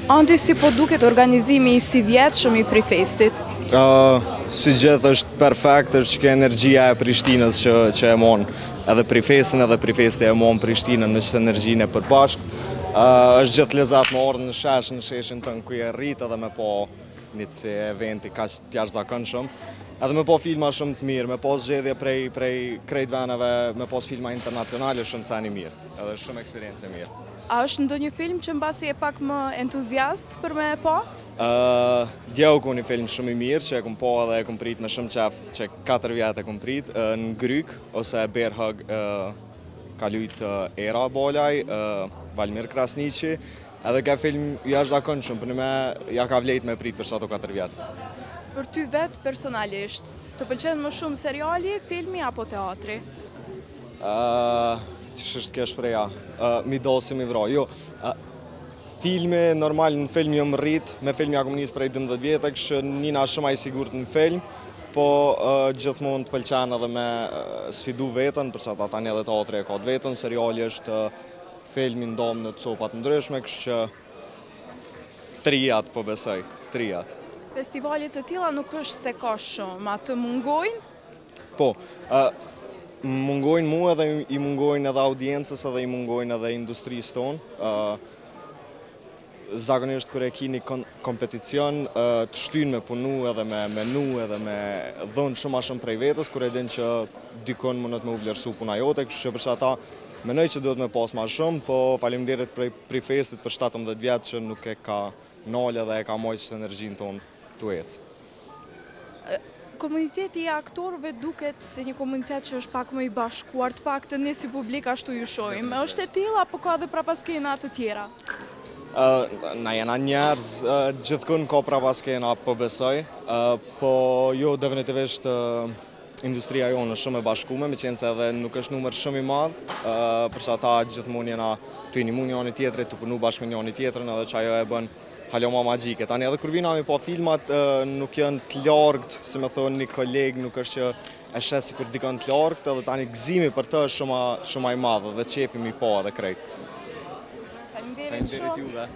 Andi si po duket organizimi i sivjetshëm i Prifestit? Uh, si gjithë është perfekt, është që energjia e Prishtinës që, që e mon edhe Prifestin edhe Prifesti e mon Prishtinën me qëtë energjinë e përbashkët. Uh, është gjithë lezet me ardhë në shesh, në sheshin tënë ku je rrit edhe me po një si eventi kaq të jashtëzakonshëm. Edhe me po filma shumë të mirë, me po zgjedhje prej, prej krejt veneve, me pos filma internacionale shumë sen i mirë, edhe shumë eksperiencë e mirë. A është ndonjë film që mbasi je pak më entuziast për me e pa? Uh, dje u kon një film shumë i mirë që e kum pa edhe e kum prit me shumë qef që 4 vjet e kum prit uh, në Gryk ose Bear Hug uh, ka lujt uh, Era Bolaj, uh, Valmir Krasniqi, edhe ka film jashtëzakonshëm, për me ja ka vlejt me prit për ato 4 vjet. Për ty vetë personalisht, të pëlqen më shumë seriali, filmi apo teatri? Uh, Qysh është kjo shpreha? Uh, mi do si mi vra. Jo, uh, filmi, normal në film jom rrit, me film ja kom nis prej 12 vjetë, kështu që nina shumë ai sigurt në film, po uh, gjithmonë të pëlqen edhe me uh, sfidu veten, për sa ta tani edhe teatri e ka të vetën, seriali është uh, film i ndom në copa të ndryshme, kështu që trijat po besoj, trijat. Festivale të tilla nuk është se ka shumë, a të mungojnë? Po, uh, mungojnë mu edhe i mungojnë edhe audiencës edhe i mungojnë edhe industrisë tonë. Uh, zakonisht kur e ki një kompeticion, uh, të shtyn me punu edhe me menu edhe me dhënë shumë ma shumë prej vetës, kur e din që dikon mundet me u vlerësu puna jote, kështu që për që ata menoj që duhet me pas ma shumë, po faleminderit prej Prifestit për 17 vjetë që nuk e ka nalë edhe e ka majtë që energjinë tonë të ecë. Komuniteti i aktorëve duket si një komunitet që është pak më i bashkuar, të paktën ne si publik ashtu ju shohim. Është e tillë apo ka edhe prapaskena të tjera? Uh, na jena njerëz, uh, gjithkun ka prapaskena, po besoj, uh, po jo definitivisht uh, industria jonë është shumë e bashkume, me qenë se edhe nuk është numër shumë i madh, uh, për që ata gjithmonë jena të i nimu njëri tjetrit, të punu bashkë me njëri tjetrin, edhe që ajo e bën hala ma magjike. Tani edhe kur vina mi pa filmat, uh, nuk janë të largët, si me thonë një koleg, nuk është që e sheh sikur dikon të largët, edhe tani gëzimi për të është shumë shumë i madh dhe qefi mi pa edhe krejt. Faleminderit shumë. juve.